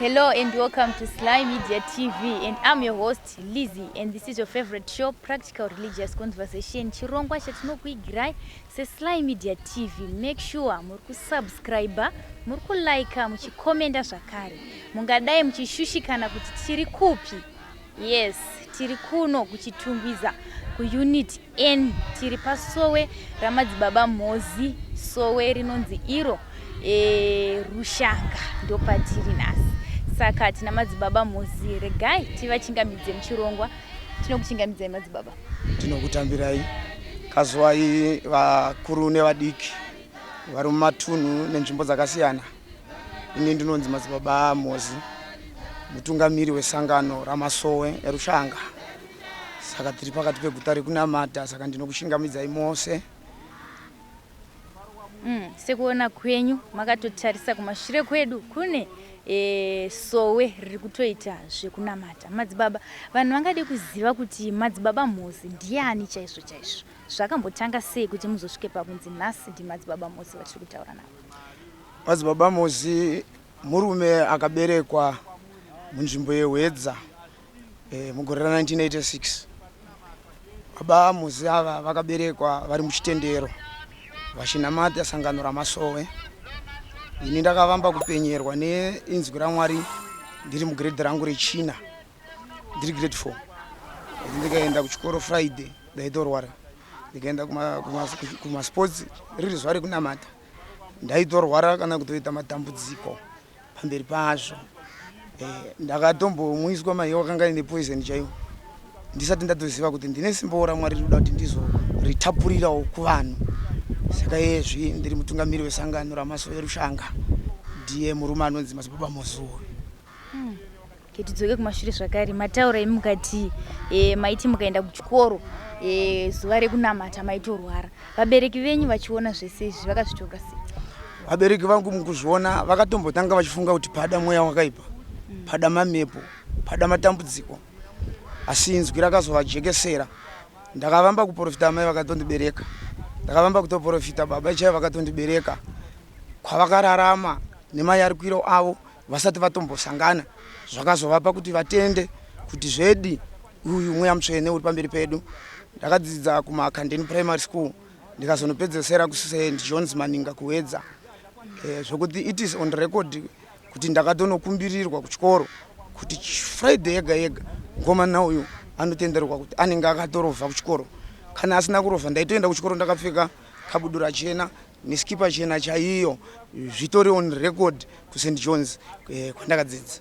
Hello and welcome to Sly Media TV, and I'm your host Lizzie, and this is your favorite show, Practical Religious Conversation. Chirongwa chatinokuigirai seSly Media TV. Make sure muri kusubscribe, muri kulike, muchikomenda zvakare. Mungadai muchishushikana kuti tiri kupi? Yes, tiri kuno kuChitungwiza kuUnit N. Tiri pasowe raMadzibaba Mhozi, sowe rinonzi iro Rushanga, ndopatiri nhasi. Saka tina Madzibaba Mhozi, regai tivachingamidze muchirongwa. Tinokuchingamidzai, madzibaba. Tinokutambirai kazuwai, vakuru nevadiki vari mumatunhu nenzvimbo dzakasiyana. Ini ndinonzi Madzibaba Mhozi, mutungamiri wesangano raMasowe eRushanga. Saka tiri pakati peguta rekunamata, saka ndinokuchingamidzai mose. Sekuona kwenyu, makatotarisa kumashure kwedu kune sowe riri kutoita zvekunamata. Madzibaba, vanhu vangade kuziva kuti Madzibaba Mhozi ndiani chaizvo chaizvo. Zvakambotanga sei kuti muzosvike pakunzi nhasi ndiMadzibaba Mhozi vatiri kutaura navo? Madzibaba Mhozi murume akaberekwa munzvimbo yeHwedza mugore ra1986. Baba Mhozi ava vakaberekwa vari muchitendero, vachinamata sangano raMasowe. Ini ndakavamba kupenyerwa neinzwi raMwari ndiri mugrade rangu rechina, ndiri grade 4. Ndikaenda kuchikoro Friday ndaitorwara, ndikaenda kumasports riri zuva rekunamata ndaitorwara kana kutoita matambudziko pamberi pazvo. Ndakatombomwiswa maiwa akanga ine poison chaiwo ndisati ndatoziva kuti ndine simbawo raMwari rikuda kuti ndizoritapurirawo kuvanhu. Saka iyezvi ndiri mutungamiri wesangano raMasowe Rushanga, ndiye murume anonzi Madzibaba Mozuwe. Tidzoke kumashure zvakare. Mataura imi mukati maiti mukaenda kuchikoro zuva rekunamata maitorwara. Vabereki venyu vachiona zvese izvi vakazvitora sei? Vabereki vangu mukuzviona vakatombotanga vachifunga kuti pada mweya wakaipa, pada mamepo, pada matambudziko, asi inzwi rakazovajekesera. Ndakavamba kuprofita amai vakatondibereka, ndakavamba kutoprofita baba chaivo vakatondibereka, kwavakararama nemayarukiro avo vasati vatombosangana. Zvakazovapa kuti vatende kuti zvedi uyu mweya mutsvene uri pamberi pedu. Ndakadzidza kuMakandeni Primary School, ndikazonopedzesera kuSt Johns Maninga kuHwedza, zvokuti it is on record kuti ndakatonokumbirirwa kuchikoro kuti Friday yega yega mukomana uyu anotenderwa kuti anenge akatorovha kuchikoro. Kana asina kurovha, ndaitoenda kuchikoro ndakapfeka kabudura chena neskipa chena chaiyo. Zvitori on record kuSt Johns kwandakadzidza.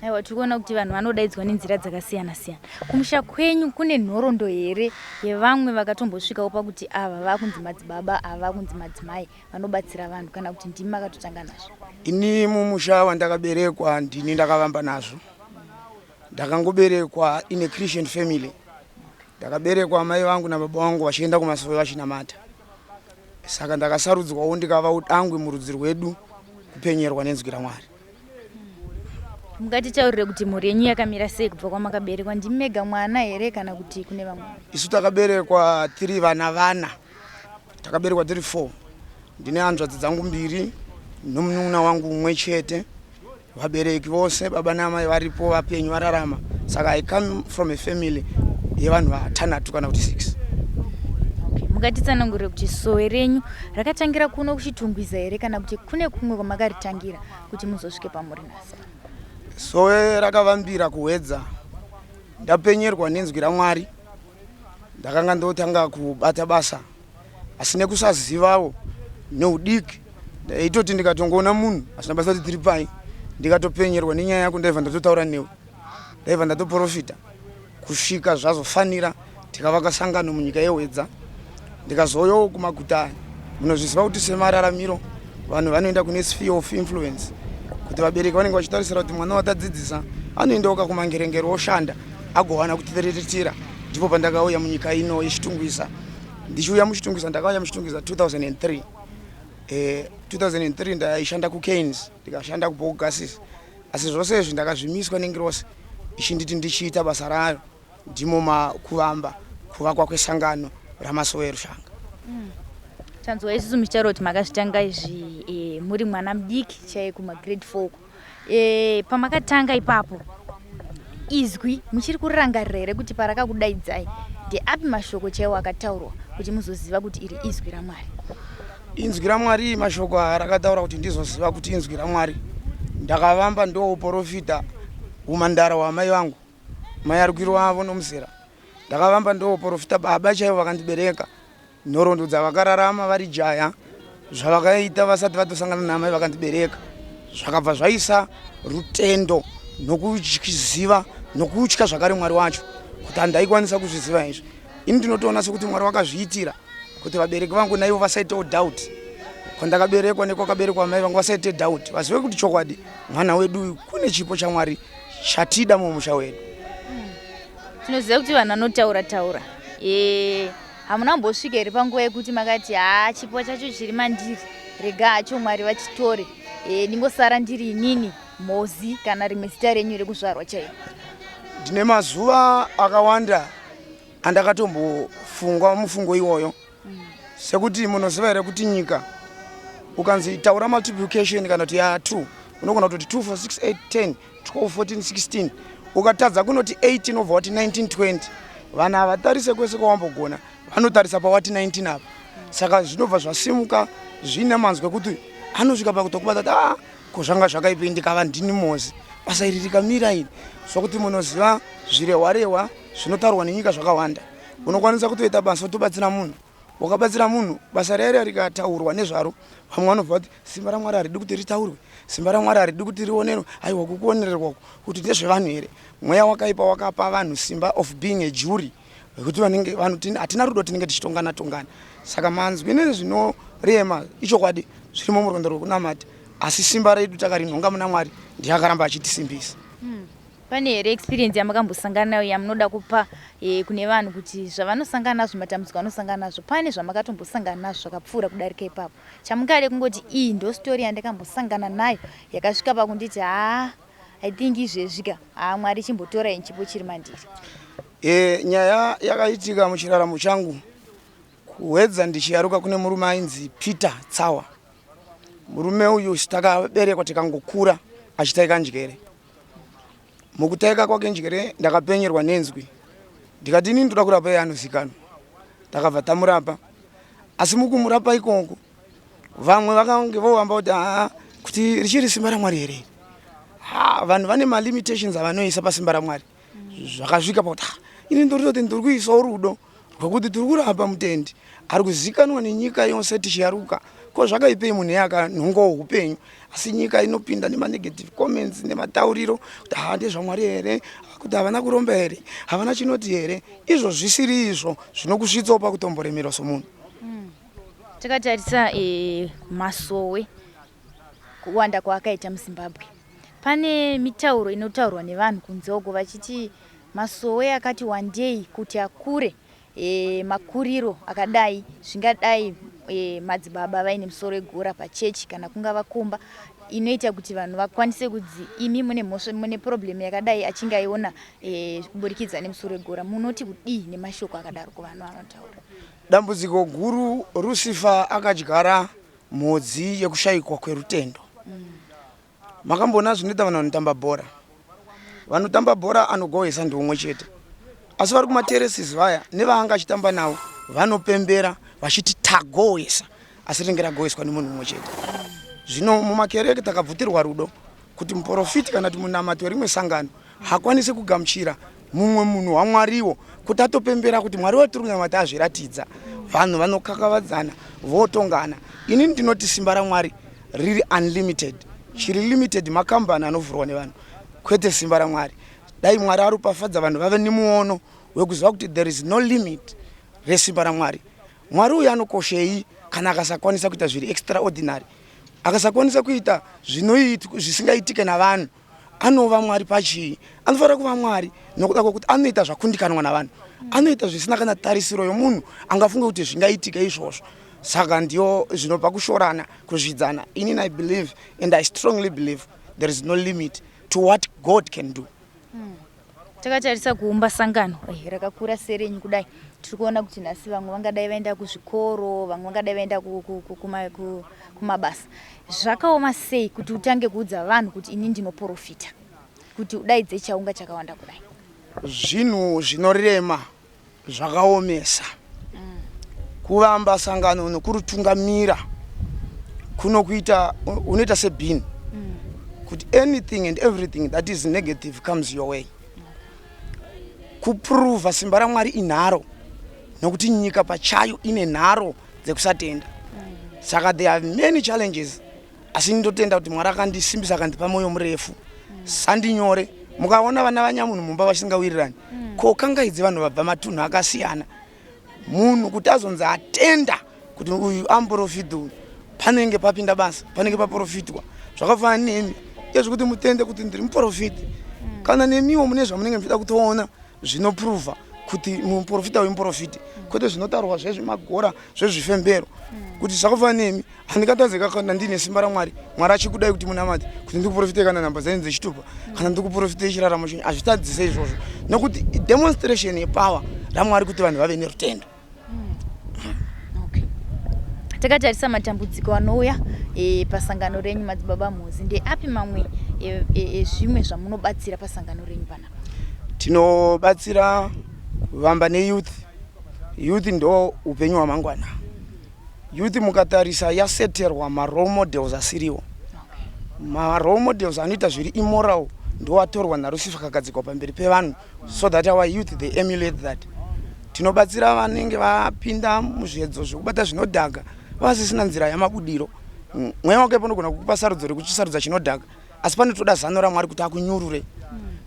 Aiwa, tiri kuona kuti vanhu vanodaidzwa nenzira dzakasiyana siyana. Kumusha kwenyu kune nhoroondo here yevamwe vakatombosvikawo pakuti ava vakunzi madzibaba, ava vakunzi madzimai vanobatsira vanhu, kana kuti ndimi makatotanga nazvo? Ini mumusha wandakaberekwa ndini ndakavamba nazvo. Ndakangoberekwa in a Christian family. Ndakaberekwa mai vangu nababa vangu vachienda kumasowe vachinamata, saka ndakasarudzwawo ndikava udangwe murudzi rwedu kupenyerwa nenzwi raMwari. Mungatitaurire kuti mhuri yenyu yakamira sei kubva kwamakaberekwa? Ndimi mega mwana here kana kuti kune vamwe? Isu takaberekwa tiri vana vana, takaberekwa tiri four. Ndine hanzvadzi dzangu mbiri nomunun'una wangu umwe chete. Vabereki vose, baba namai, varipo vapenyu, vararama. Saka I come from a family yevanhu vatanhatu kana kuti six. Okay. Mungatitsanangurire kuti sowe renyu rakatangira kuno kuChitungwiza here kana kuti kune kumwe kwamakaritangira kuti muzosvike pamuri nhasi? Sowe rakavambira kuHwedza. Ndapenyerwa nenzwi raMwari, ndakanga ndotanga kubata basa, asi nekusazivawo neudiki ndaitoti ndikatongoona munhu, asina basa kuti tiri pai, ndikatopenyerwa nenyaya yako ndaibva ndatotaura newe, ndaibva ndatoprofita, kusvika zvazofanira tikavaka sangano munyika yeHwedza. Ndikazouyawo kumaguta aya. Munozviziva kuti semararamiro vanhu vanoenda kune sphere of influence, kuti vabereki vanenge vachitarisira kuti mwana watadzidzisa anoendawo kakumangerengero oshanda agowana kutiriritira. Ndipo pandakauya munyika ino yeChitungwiza. Ndichiuya muChitungwiza, ndakauya muChitungwiza 2003. 2003 ndaishanda kuCanes, ndikashanda kuBogasis, asi zvose izvi ndakazvimiswa nengirosi ichinditi ndichiita basa rayo. Ndimo makuvamba kuvakwa kwesangano raMasowe eRushanga. Tanzwa isusu muchitaura kuti makazvitanga izvi muri mwana mudiki chaiye, kumagrade 4 uko. E, pamakatanga ipapo izwi muchiri kurangarira here kuti parakakudaidzai ndeapi mashoko chaiwo akataurwa kuti muzoziva kuti iri izwi raMwari? Inzwi raMwari, mashoko aya rakataura kuti ndizoziva kuti inzwi raMwari, ndakavamba ndouprofita umandara hwamai vangu, mayarukiro avo nomuzera. Ndakavamba ndouprofita baba chaivo vakandibereka, nhoroondo dzavakararama vari jaya, zvavakaita vasati vatosangana namai vakandibereka. Zvakabva zvaisa rutendo nokuziva nokutya zvakare Mwari wacho, kuti handaikwanisa kuzviziva izvi. Ini ndinotoona sekuti Mwari wakazviitira kuti vabereki vangu naivo vasaitewo doubt kwandakaberekwa nekwakaberekwa mai vangu, vasaite doubt, vazive kuti chokwadi mwana wedu uyu kune chipo chaMwari chatida mumusha wedu. Tinoziva kuti vanhu vanotaura taura. Hamuna kumbosvika here panguva yekuti makati, "Haa, chipo chacho chiri mandiri, rega hacho Mwari vachitore, ndingosara ndiri inini Mhozi," kana rimwe zita renyu rekuzvarwa chairo? Ndine mazuva akawanda andakatombofungwa mufungo iwoyo, sekuti munoziva here kuti nyika ukanzi taura multiplication kana kuti ya 2, unogona kutoti 2 4 6 8 10 12 14 16, ukatadza kunoti 18 obva wati 19 20. Vanhu havatarise kwese kwawambogona, vanotarisa pawati 19 apa. Saka zvinobva zvasimuka zviine manzwi ekuti anosvika pakutokubata kuti, "Ah, ko zvanga zvakaipei ndikava ndini Mozi, basa iri rikamira ini?" Sokuti munoziva zvirehwa rehwa zvinotaurwa nenyika zvakawanda. Unokwanisa kutoita basa, wotobatsira munhu, wakabatsira munhu, basa riya rikataurwa nezvaro, vamwe vanobva kuti simba raMwari haridi kuti ritaurwe, simba raMwari haridi kuti rionerwe. Aiwa, kukuonererwa kuti ndezvevanhu here? Mweya wakaipa wakapa vanhu simba of being a jury, wekuti vanenge vanhu hatina rudo, tinenge tichitongana tongana. Saka manzwi nezvinorema ichokwadi zvirimo murwendo rwekunamata, asi simba redu takarinhonga muna Mwari, ndiye akaramba achitisimbisa. Pane here experience yamakambosangana nayo yamunoda kupa kune vanhu kuti zvavanosangana nazvo, matambudziko anosangana nazvo, pane zvamakatombosangana nazvo zvakapfuura kudarika ipapo, chamungade kungoti, "Iyi ndo story yandakambosangana nayo yakasvika pakunditi, haa, I think izvezvi ka, haa, Mwari chimbotorai chipo chiri mandiri"? Nyaya yakaitika muchiraramo changu kuHwedza ndichiyaruka, kune murume ainzi Peter Tsawa. Murume uyu takaberekwa tikangokura achitaika njere. Mukutaika kwake njere, ndakapenyerwa nenzwi, ndikati, "Inini ndoda kurapa iye anozikanwa." Takabva tamurapa, asi mukumurapa ikoko vamwe vakange vovamba kuti, "Haa, kuti richiri simba raMwari here?" Ha, vanhu vane malimitations avanoisa pasimba raMwari. Zvakasvika pakuti, "Ah, ini ndori ndiri kuisawo rudo rwekuti tiri kurapa mutendi ari kuzikanwa nenyika yose tichiyaruka. Ko zvakaipei munhu iye akanhongawo upenyu?" Asi nyika inopinda nemanegative comments nematauriro kuti, "Ha, ndezvaMwari here? Kuti havana kuromba here? Havana chinoti here?" Izvo zvisiri izvo zvinokusvitsawo pakutomboremerwa somunhu. Takatarisa masowe kuwanda kwaakaita muZimbabwe, pane mitauro inotaurwa nevanhu kunze uko vachiti masowe akati wandei kuti akure makuriro akadai, zvingadai madzibaba vaine musoro wegora pachechi kana kungava kumba inoita kuti vanhu vakwanise kudzi imi mune mhosva, mune problem yakadai, achinge aiona kuburikidza nemusoro wegora. Munoti kudii nemashoko akadaro kuvanhu vanotaura? Dambudziko guru, Lucifer akadyara mhodzi yekushayikwa kwerutendo. Makamboona zvinoita vanhu vanotamba bhora? Vanotamba bhora, anogohwesa ndiumwe chete, asi vari kumaterraces vaya nevaanga achitamba navo vanopembera vachiti, "Tagohwesa," asi rinenge ragohweswa nemunhu mumwe chete. Zvino mumakereke takabvutirwa rudo kuti muprofiti kana kuti munamati werimwe sangano hakwanisi kugamuchira mumwe munhu waMwariwo kuti atopembera kuti Mwari watiri kunamata azviratidza. Vanhu vanokakavadzana, votongana. Inini ndinoti simba raMwari riri unlimited. Chiri limited makambani anovhurwa nevanhu, kwete simba raMwari. Dai Mwari aropafadza vanhu vave nemuono wekuziva kuti there is no limit resimba raMwari. Mwari uyu anokoshei kana akasakwanisa kuita zviri extraordinary, akasakwanisa kuita zvisingaitike navanhu? Anova Mwari pachii? Anofanira kuva Mwari nokuda kwokuti anoita zvakundikanwa navanhu, anoita zvisina kana tarisiro yomunhu angafunge kuti zvingaitika izvozvo. Saka ndiyo zvinobva kushorana, kuzvidzana. Inini I believe and I strongly believe there is no limit to what God can do. Takatarisa kuumba sangano rakakura serenyu kudai, tiri kuona kuti nhasi vamwe vangadai vaenda kuzvikoro, vamwe vangadai vaenda kumabasa. Zvakaoma sei kuti utange kuudza vanhu kuti ini ndinoprofita, kuti udaidze chaunga chakawanda kudai? Zvinhu zvinorema, zvakaomesa. Kuvamba sangano nokuritungamira kunokuita unoita sebhini kuti anything and everything that is negative comes your way. Kuprova simba raMwari inharo, nokuti nyika pachayo ine nharo dzekusatenda. Saka there are many challenges, asi ndotenda kuti Mwari akandisimbisa, akandipa mwoyo murefu. Sandinyore mukaona vana vanyamunhu mumba vasingawirirani, ko kangaidze vanhu vabva matunhu akasiyana. Munhu kuti azonzi atenda kuti uyu amuprofiti uyu, panenge papinda basa, panenge paprofitwa. Zvakafanana nemi izvo, kuti mutende kuti ndiri muprofiti, kana nemiwo mune zvamunenge muchida kutoona zvinoprova kuti muprofita uyu muprofiti, kwete zvinotaurwa zvezvimagora, zvezvifembero. Kuti zvakafanana nemi, handingatadzika kana ndine simba raMwari, Mwari achikudai kuti munamate, kuti ndikuprofite kana nhamba dzenyu dzechitupa, kana ndikuprofite chiraramo chenyu. Hazvitadzise izvozvo, nokuti demonstration yepower raMwari kuti vanhu vave nerutendo. Okay. Takatarisa matambudziko anouya pasangano renyu, Madzibaba Mhozi, ndeapi mamwe ezvimwe zvamunobatsira pasangano renyu panapa? Tinobatsira kuvamba neyouth. Youth ndo upenyu hwamangwana. Youth mukatarisa yaseterwa marole models asiriwo. Marole models anoita zviri immoral ndo atorwa naLucifer, akagadzikwa pamberi pevanhu so that our youth, they emulate that. Tinobatsira vanenge vapinda muzviedzo zvekubata zvinodhaka, vasisina nzira yamabudiro. Mweya wake panogona kukupa sarudzo rekuchisarudza chinodhaka, asi panotoda zano raMwari kuti akunyurure.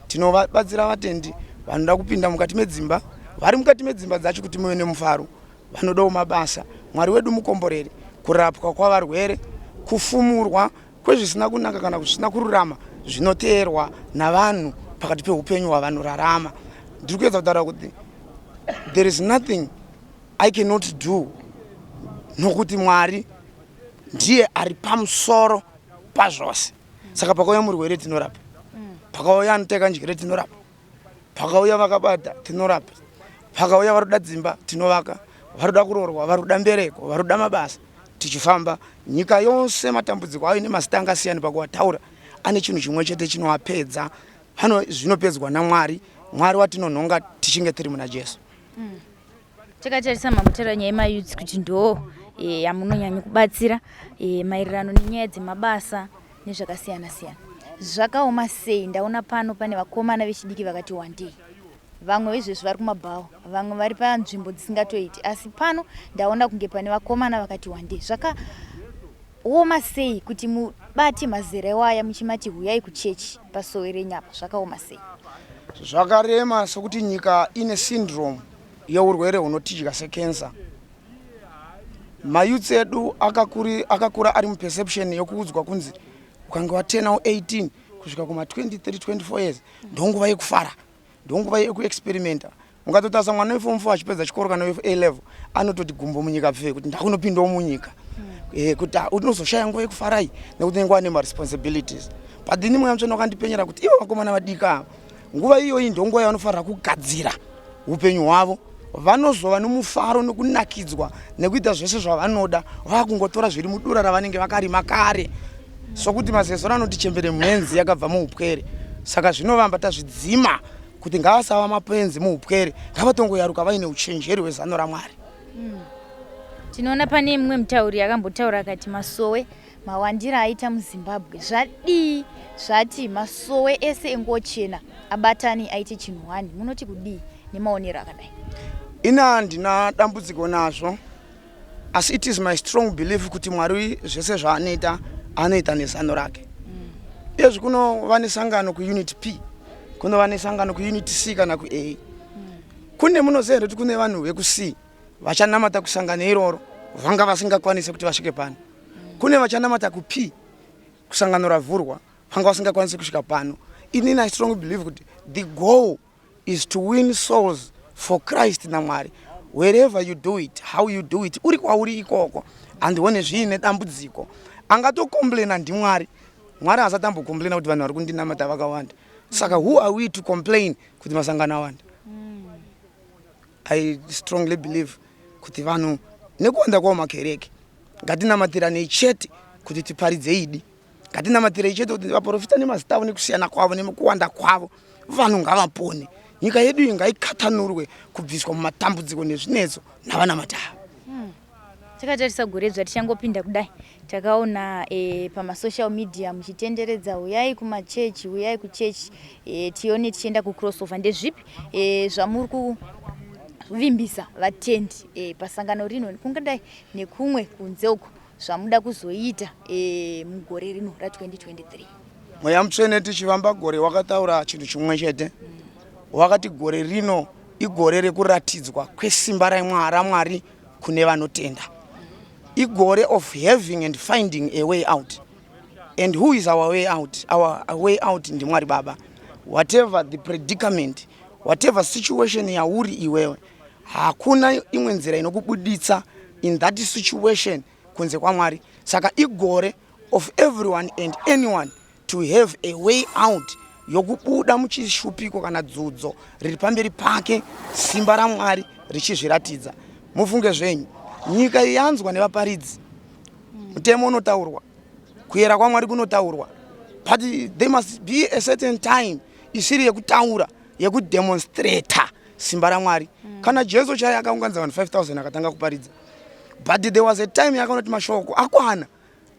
Tinovabatsira vatendi vanoda kupinda mukati medzimba, vari mukati medzimba dzacho, kuti muve nemufaro. Vanodawo mabasa, Mwari wedu mukomboreri. Kurapwa kwavarwere, kufumurwa kwezvisina kunaka kana zvisina kururama zvinoteerwa navanhu pakati peupenyu hwavanorarama. Ndiri kuedza kutaura kuti there is nothing I cannot do, nokuti Mwari ndiye ari pamusoro pazvose. Saka pakauya murwere tinorapa, pakauya anoteka njere tinorapa, pakauya vakabata tinorapa, pakauya varoda dzimba tinovaka, varoda kuroorwa, varoda mbereko, varoda mabasa. Tichifamba nyika yose, matambudziko ayo nemazita angasiyana pakuataura, ane chinhu chimwe chete chinoapedza pano, zvinopedzwa naMwari, Mwari watinonhonga tichinge tiri muna Jesu. Takatarisa mamutaura nyaya yemayouths kuti ndo yamunonyanya kubatsira maererano nenyaya dzemabasa nezvakasiyana siyana. Zvakaoma sei? Ndaona pano pane vakomana vechidiki vakati wandei, vamwe vezvezvi vari kumabhawa, vamwe vari panzvimbo dzisingatoiti, asi pano ndaona kunge pane vakomana vakati wandei. Zvakaoma sei kuti mubate mazera iwaya muchimati huyai kuchechi pasowe renyu apa? Zvakaoma sei? Zvakarema, sokuti nyika ine syndrome yeurwere hunotidya secancer. Mayouths edu akakura ari muperception yokuudzwa kunzi ukange watenawo 18 kusvika kuma23 24 years, ndonguva yekufara, ndonguva yekuexperimenta. Mukatotarisa mwana weform 4 achipedza chikoro kana A level, anototi gumbo munyika pfe, kuti ndakunopindawo munyika, kuti unozoshaya nguva yekufarai nekuti unenge wane maresponsibilities. But ini Mweya Mutsvene wakandipenyera kuti ivo vakomana vadiki ava, nguva iyoyi ndonguva yavanofanira kugadzira upenyu hwavo. Vanozova nomufaro nokunakidzwa nekuita zvese zvavanoda vakungotora zviri mudura ravanenge vakarima kare, sokuti mazezoro anoti chembere mhenzi yakabva muupwere. Saka zvinovamba tazvidzima kuti ngavasava mapenzi muupwere, ngavatongoyaruka vaine uchenjeri hwezano raMwari. Tinoona pane mumwe mutauri akambotaura akati masowe mawandiro aita muZimbabwe, zvadii zvati masowe ese enguo chena abatani aite chinhu hwani? Munoti kudii nemaonero akadai? Ina handina dambudziko nazvo, asi it is my strong belief kuti Mwari zvese zvaanoita anoita nezano rake. Uyezve kunova nesangano kuunit P, kunova nesangano kuunit C kana kuA. Kune munoziva here kuti kune vanhu vekuC vachanamata kusangano iroro vanga vasingakwanisi kuti vasvike pano? Kune vachanamata kuP kusangano ravhurwa vanga vasingakwanisi kusvika pano. Inini I strongly believe kuti the goal is to win souls for Christ naMwari. Wherever you do it, how you do it, uri kwauri ikoko, handione zviine dambudziko. Angatocomplaina ndiMwari. Mwari haasati ambocomplaina kuti vanhu vari kundinamata vakawanda. Saka who are we to complain kuti masangano awanda? I strongly believe kuti vanhu nekuwanda kwawo makereke, ngatinamatiranei chete kuti tiparidze idi. Ngatinamatirei chete kuti vaprofita nemazita avo nekusiyana kwavo nekuwanda kwavo, vanhu ngavapone. Nyika yedu iyi ngaikatanurwe kubviswa mumatambudziko nezvinetso navanamati ava. Takatarisa gore tichangopinda kudai, takaona pamasocial media muchitenderedza, "Uyai kumachechi, uyai kuchechi." Tione tichienda kucrossover, ndezvipi zvamuri kuvimbisa vatendi pasangano rino, kungadai nekumwe kunze uko, zvamuda kuzoita mugore rino ra2023? Mweya Mutsvene tichivamba gore wakataura chinhu chimwe chete. Wakati gore rino igore rekuratidzwa kwesimba raMwari kune vanotenda, igore of having and finding a way out. And who is our way out? Our way out ndiMwari Baba. Whatever the predicament, whatever situation yauri iwewe, hakuna imwe nzira inokubuditsa in that situation kunze kwaMwari. Saka igore of everyone and anyone to have a way out yokubuda muchishupiko kana dzudzo riri pamberi pake, simba raMwari richizviratidza. Mufunge zvenyu, nyika iyi yanzwa nevaparidzi, mutemo unotaurwa, kuyera kwaMwari kunotaurwa, but there must be a certain time isiri yekutaura, yekudemonstrata simba raMwari. Kana Jesu chaiye akaunganidza vanhu 5000 akatanga kuparidza, but there was a time yakaona kuti mashoko akwana,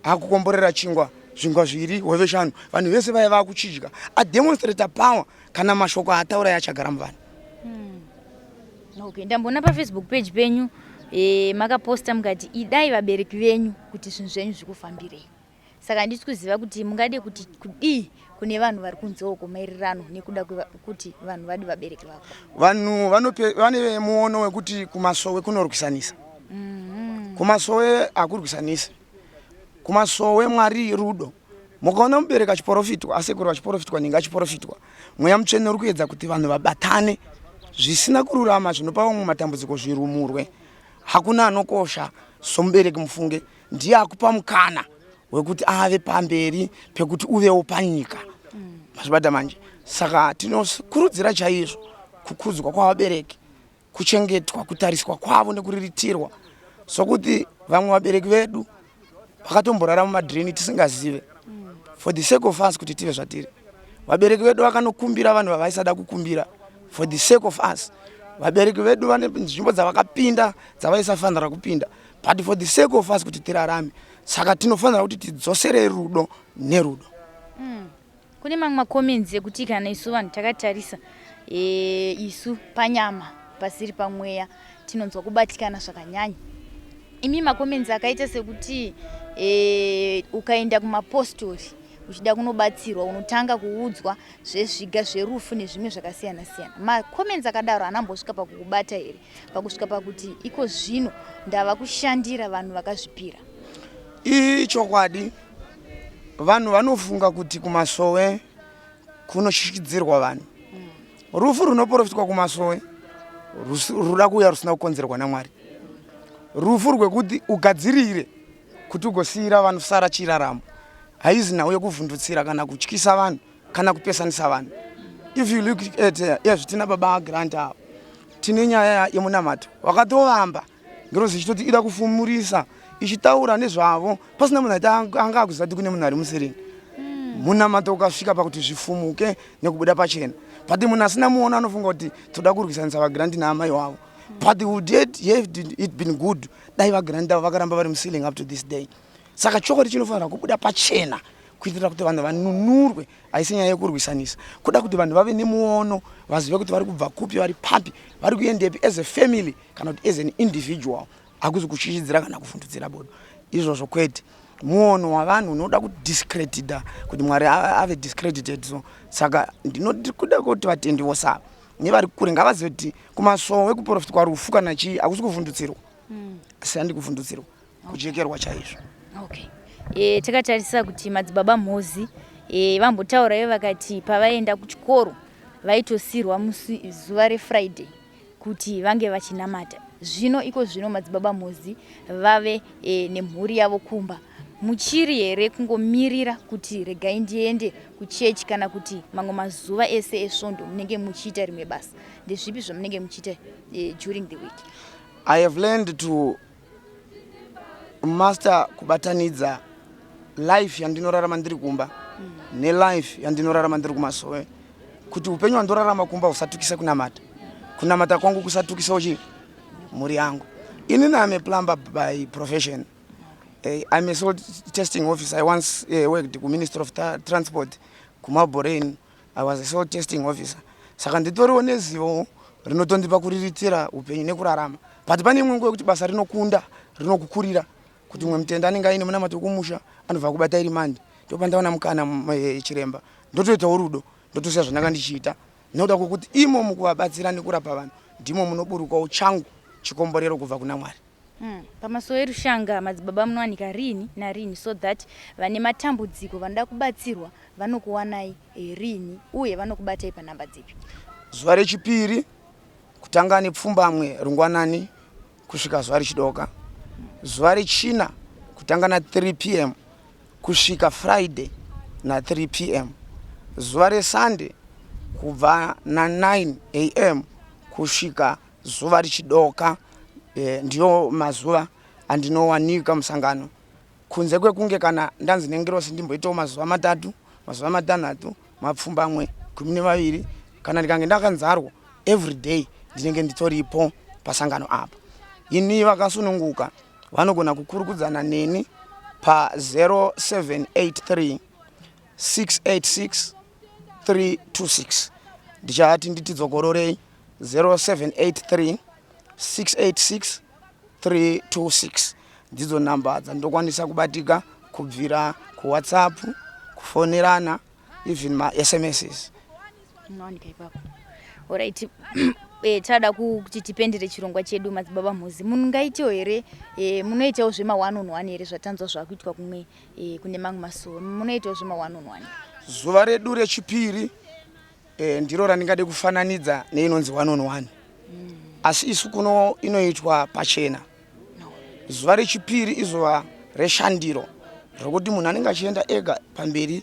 akukomborera chingwa, zvingwa zviri, hove shanu, vanhu vese vaiva vakuchidya, ademonstrata power. Kana mashoko aataura yachagara muvanhu. Okay, ndamboona paFacebook page penyu makaposta mukati, "Idai vabereki venyu kuti zvinhu zvenyu zvikufambirei." Saka handisi kuziva kuti mungade kuti kudii kune vanhu vari kunze uko maererano nekuda kuti vanhu vadi vabereki vavo. Vanhu vane muono wekuti kumasowe kunorwisanisa. Kumasowe hakurwisanisi. Kumasowe Mwari rudo. Mukaona mubereki achiprofitwa, asekuru vachiprofitwa, ninge achiprofitwa, Mweya Mutsvene uri kuedza kuti vanhu vabatane. Zvisina kururama zvinopa vamwe matambudziko zvirumurwe. Hakuna anokosha somubereki. Mufunge, ndiye akupa mukana wekuti ave pamberi pekuti uvewo panyika. Mazvibata manje? Saka tinokurudzira chaizvo kukudzwa kwavabereki, kuchengetwa, kutariswa kwavo nekuriritirwa, sokuti vamwe vabereki vedu vakatomborara mumadhirini tisingazive, for the sake of us kuti tive zvatiri. Vabereki vedu vakanokumbira vanhu vavaisada kukumbira, for the sake of us. Vabereki vedu vane nzvimbo dzavakapinda dzavaisafanira kupinda, but for the sake of us kuti tirarame. Saka tinofanira kuti tidzosere rudo nerudo. Kune mamwe macomments ekuti kana isu vanhu takatarisa, isu panyama pasiri pamweya, tinonzwa kubatikana zvakanyanya. Imi macomments akaita sekuti ukaenda kumapostori uchida kunobatsirwa, unotanga kuudzwa zvezviga zverufu nezvimwe zvakasiyana siyana. Macomments akadaro anambosvika pakukubata here, pakusvika pakuti iko zvino ndava kushandira vanhu vakazvipira? Ichokwadi, vanhu vanofunga kuti kumasowe kunoshikidzirwa vanhu. Rufu runoprofitwa kumasowe ruda kuuya rusina kukonzerwa naMwari, rufu rwekuti ugadzirire kuti ugosiyira vanhu sara chiraramo. Haizi nhau yekuvhundutsira kana kutyisa vanhu kana kupesanisa vanhu. If you look at yes, tina baba Grant avo, tine nyaya yemunamato wakatovamba ngirozi ichitoti ida kufumurisa, ichitaura nezvavo pasina munhu aiti anga akuziva kuti kune munhu ari musirini. Munamato ukasvika pakuti zvifumuke nekubuda pachena, but munhu asina muono anofunga kuti toda kurwisanisa vaGrant naamai wavo. But would it have it been good dai vaGrant avo vakaramba vari muceiling up to this day? Saka chokwadi chinofanira kubuda pachena kuitira kuti vanhu vanunurwe. Haisi nyaya yekurwisanisa, kuda kuti vanhu vave nemuono, vazive kuti vari kubva kupi, vari papi, vari kuendepi as a family kana kuti as an individual. Hakuzi kuchichidzira kana kuvhundutsira bodo izvozvo, kwete. Muono wavanhu unoda kudiscredita kuti Mwari ave discredited. So saka ndinoti kuda kuti vatendi vose ava nevari kure ngavazive kuti kumasowe kuprofitwa rufu kana chii hakusi kuvhundutsirwa, asi handi kuvhundutsirwa, kujekerwa chaizvo. Okay, takatarisa kuti madzibaba Mhozi vambotaura ivo vakati pavaenda kuchikoro vaitosirwa musi zuva reFriday kuti vange vachinamata. Zvino iko zvino madzibaba Mhozi vave nemhuri yavo kumba. Muchiri here kungomirira kuti regai ndiende kuchechi kana kuti mamwe mazuva ese esvondo munenge muchiita rimwe basa? Ndezvipi zvamunenge muchiita during the week? I have learned to master kubatanidza life yandinorarama ndiri kumba nelife yandinorarama ndiri kumasowe, kuti upenyu hwandorarama kumba husatukise kunamata, kunamata kwangu kusatukisawo chi mhuri yangu. Inini am a plumber by profession. I'm a soil testing officer. I once worked kuMinistry of Transport kuMabelreign. I was a soil testing officer, saka nditoriwo nezivo rinotondipa kuriritira upenyu nekurarama. But pane imwe nguva yekuti basa rinokunda, rinokukurira, kuti mumwe mutenda anenge aine munamato wekumusha anobva kubata iri mandi, ndopandaona mukana, chiremba, ndotoitawo rudo, ndotosiya zvandanga ndichiita, nekuda kwekuti imo mukuvabatsira nekurapa vanhu ndimo munoburukawo changu chikomborero kubva kuna Mwari. Pamasowe eRushanga, madzibaba, munowanika rini narini, so that vane matambudziko vanoda kubatsirwa vanokuwanai rini uye vanokubatai panhamba dzipi? Zuva rechipiri kutanga nepfumbamwe rungwanani kusvika zuva richidoka, zuva rechina kutanga na3 p.m. kusvika Friday na3 p.m., zuva reSunday kubva na9 a.m. kusvika zuva richidoka. Ndiyo mazuva andinowanika musangano, kunze kwekunge kana ndanzi nengirosi ndimboitawo mazuva 3, mazuva 6, mapfumbamwe, 12. Kana ndikange ndakanzarwo, every day ndinenge nditoripo pasangano apa. Ini vakasununguka vanogona kukurukudzana neni pa0783 686 326. Ndichati nditidzokororei: 0783 686 326. Ndidzo namba dzandinokwanisa kubatika kubvira kuWhatsApp, kufonerana, even maSMSs. Munowanika ipapo. Alright, tada kuti tipendere chirongwa chedu, madzibaba Mhozi, mungaitewo here, munoitawo zvema one on one here, zvatanzwa zvakuitwa kumwe, kune mamwe masowe? Munoitawo zvema one on one? Zuva redu rechipiri ndiro randingade kufananidza neinonzi one on one, asi isu kuno inoitwa pachena. Zuva rechipiri izuva reshandiro, rokuti munhu anenge achienda ega pamberi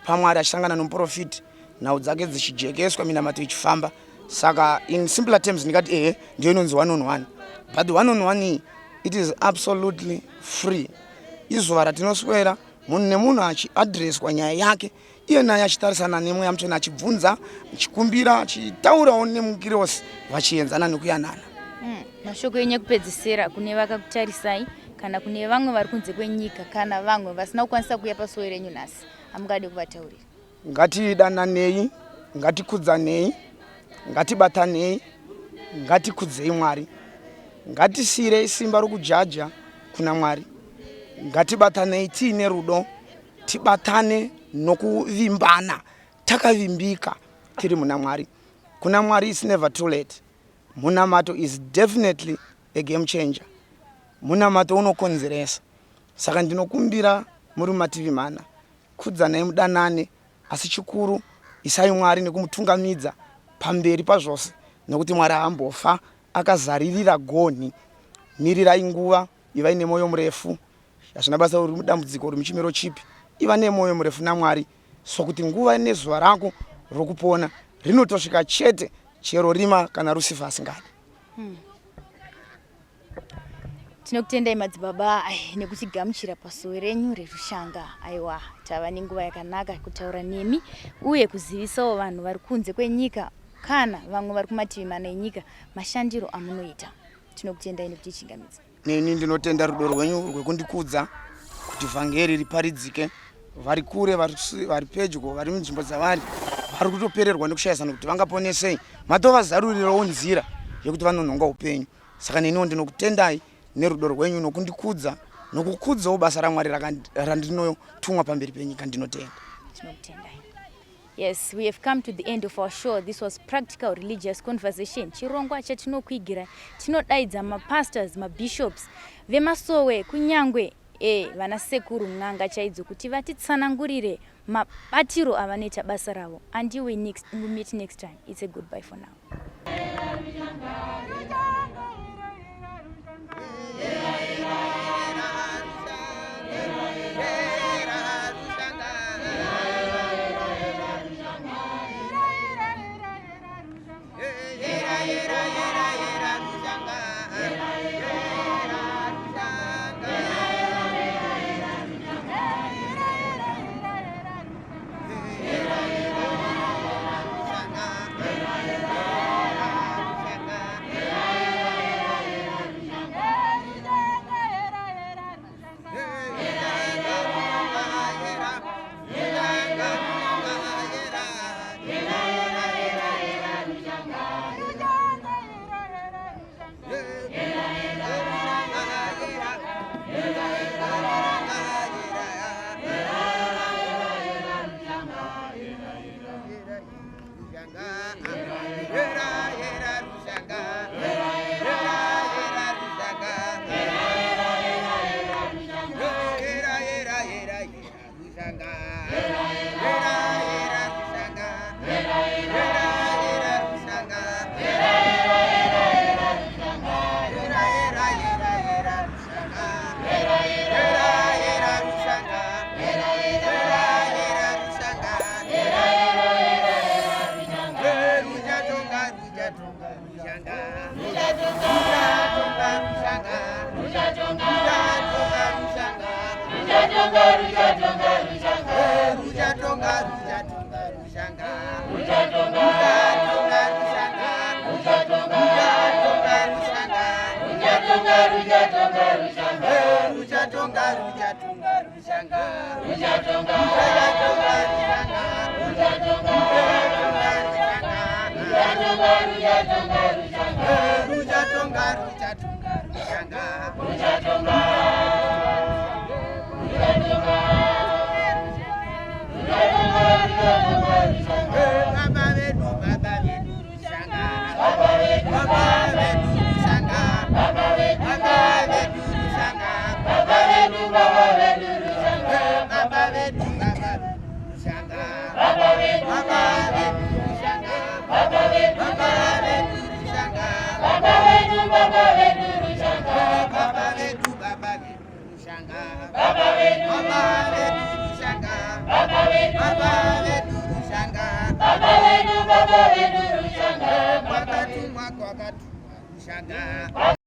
paMwari, achisangana nomuprofiti, nhau dzake dzichijekeswa, minamato ichifamba. Saka in simpler terms ndingati ehe, ndiyo inonzi one on one. But one on one iyi, it is absolutely free. Izuva ratinoswera munhu nemunhu achiadreswa nyaya yake, iye naye achitarisana nemweya mutsvene, achibvunza, achikumbira, achitaurawo nemukirosi, vachienzana nekuyanana. Mashoko enyu ekupedzisira kune vakakutarisai, kana kune vamwe vari kunze kwenyika, kana vamwe vasina kukwanisa kuuya pasowe renyu nhasi, hamungade kuvataurira? Ngatidananei, ngatikudzanei, ngatibatanei, ngatikudzei Mwari. Ngatisiyirei simba rokujaja kuna Mwari. Ngatibatanei tiine rudo, tibatane nokuvimbana, takavimbika tiri muna Mwari. Kuna Mwari is never too late. Munamato is definitely a game changer. Munamato unokonzeresa. Saka ndinokumbira muri mumativi mana, kudzanai, mudanane, asi chikuru isai Mwari nekumutungamidza pamberi pazvose, nekuti Mwari haambofa akazaririra gonhi. Mirirai nguva, ivai nemwoyo murefu. Hazvina basa uri mudambudziko, uri muchimiro chipi, iva nemwoyo murefu naMwari, sokuti nguva nezuva rako rokupona rinotosvika chete, chero rima kana Lucifer asingadi. Tinokutendai madzibaba nekutigamuchira pasuo renyu reRushanga. Aiwa, tava nenguva yakanaka kutaura nemi uye kuzivisawo vanhu vari kunze kwenyika kana vamwe vari kumativi mana enyika mashandiro amunoita. Tinokutendai nekutichingamidza. Neni ndinotenda rudo rwenyu rwekundikudza kuti vhangeri riparidzike. Vari kure, vari pedyo, vari munzvimbo dzavari, vari kutopererwa nekushayisana kuti vangaponesei, matovazarurirawo nzira yekuti vanonhonga upenyu. Saka neniwo ndinokutendai nerudo rwenyu nokundikudza, nokukudzawo basa raMwari randinotumwa pamberi penyika. Ndinotenda. Tinokutendai. Yes, we have come to the end of our show. This was Practical Religious Conversation, chirongwa chatinokuigira. Tinodaidza mapastors, mabishops vemasowe, kunyangwe vana sekuru, n'anga chaidzo, kuti vatitsanangurire mabatiro avanoita basa ravo. Until we meet next time, it's a goodbye for now. Yeah. Ruchatonga rushanga, ruchatonga rushanga, ruchatonga rushanga, Ruchatonga, ruchatonga rushanga. Ruchatonga, ruchatonga rushanga, Ruchatonga, ruchatonga rushanga, ruchatonga, ruchatonga rushanga, ruchatonga, ruchatonga rushanga. Ruchatonga, ruchatonga rushanga, Ruchatonga, ruchatonga rushanga, ruchatonga, ruchatonga rushanga, ruchatonga, ruchatonga rushanga. Ruchatonga, ruchatonga rushanga. Ruchatonga, ruchatonga, ruchatonga, ruchatonga rushanga. Baba vedu, baba vedu rushanga, Baba vedu, baba vedu rushanga, baba vedu, baba vedu rushanga, baba vedu, baba vedu rushanga. Baba vedu, baba vedu rushanga, Baba vedu, baba vedu rushanga, baba vedu, baba vedu rushanga, baba vedu, baba vedu rushanga. Baba vedu, baba vedu rushanga, Baba vedu, baba vedu rushanga, baba vedu, baba vedu rushanga, baba vedu, baba vedu rushanga. Kwakatumwa, kwakatumwa rushanga.